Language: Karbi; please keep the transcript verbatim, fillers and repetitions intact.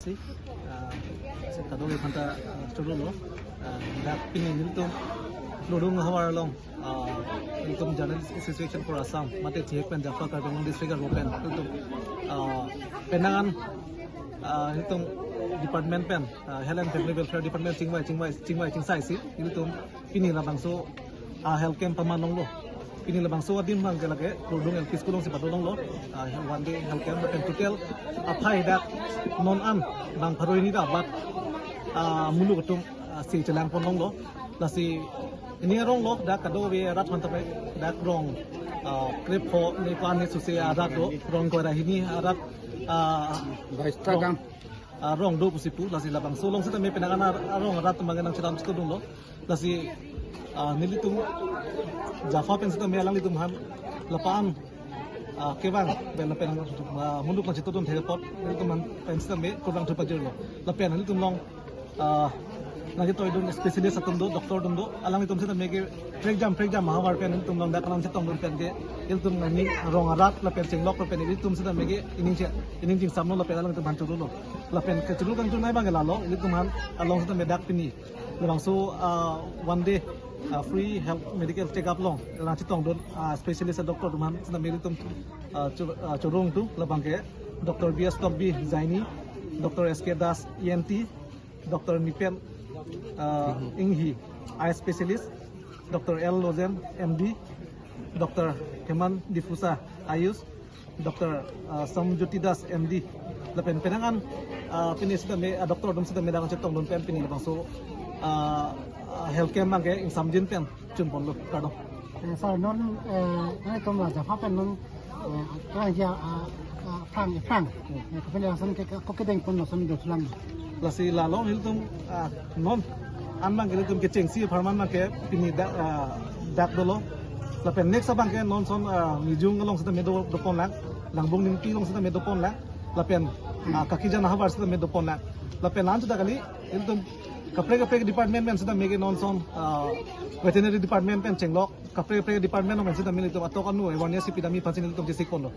Ah, kadokave aphanta, ah, choro lo. Ah, dak pini nelitum Klodung ahavar along, ah, nelitum Journalist Association for Assam mate chihek pen JAFA Karbi Anglong District arlo pen nelitum, ah, penang an, ah, nelitum department pen, ah, Health and Family Welfare Department chingvai chingvai chingvai chingsaisi nelitum pini labangso, ah, health camp paman longlo. Pini labangso adim abangke lake Klodung L P School alongsi padolonglo, ah, one day health camp lapen total aphai dak non an bang pharo hini ta bat, ah, muluk atum, ah, si chelang pon longlo. Lasi pini arong lo dak kadokave arat aphanta pen dak rong, ah, krepho ne pan ne suse arat do, rong kre-ra hini arat, ah, Baista rong, kam. Ah, rong do pusi pu, lasi labangso along sitame penang an ar-, arong arat abangke nangcheram chetongdunlo. Lasi, ah, nelitum JAFA pen sitame alanglitum aphan lapu an, ah, kevang pen pen, ah, muluk nangchetongdun thek apot nelitum aphan pen sitame kurvangthu pajirlo. Lapen nelitum along, ah, nangketoidun specialist atum do, doctor atum do, alanglitum sitame ke prekjam prekjam ahavar pen nelitum along dak nangchetongdun pen ke nelitum nangning arong arat lapen chenglok lapen nelitum sitame ke ining che, ining chingsamlo lapen alanglitum aphan chorolo. Lapen kechoro kangchornei abangke lalo, nelitum aphan along sitame dak pini labangso, ah, one day, ah, free health medical check up along nangchetongdun, ah, specialist doctor atum aphan sitame nelitum, ah, cho-, ah, chorongthu labangke Doctor B S Tokbi, gynae, Doctor S K Das, E N T, Doctor Nipen, ah, Inghi, eye specialist, Doctor L Lozen, M D, Doctor Heman D'Souza, Ayush, Doctor, ah, Samjyoti Das, M D, lapen penang an, ah, pini sitame, ah, doctor atum sitame dak chetongdun pen pini labangso, ah, ah, health camp abangke ingsamjin pen chun ponlo, kardom. Eh, sir, non, eh, nangtum la JAFA pen non, eh, kang ya, ah, ah, aphrang, aphrang. Eh, kopi lason ke, ko kedeng pon lason do selang. Lasi lalo nelitum, ah, non an abangke nelitum kechengsi apharman abangke pini dak, ah, dak dolo. Lapen next abangke non ason, ah, Mijung along sitame do, doponlang, Langbung Ningpi along sitame doponlang. Lapen, ah, Kakijan ahavar sitame doponlang. Lapen la-an chuta kali, nelitum kaprek kaprek department pen sitame ke non ason, ah, veterinary department pen chenglok, kaprek kaprek department along pen sitame nelitum atok anu awareness si pidam aphansi nelitum chesik ponlo.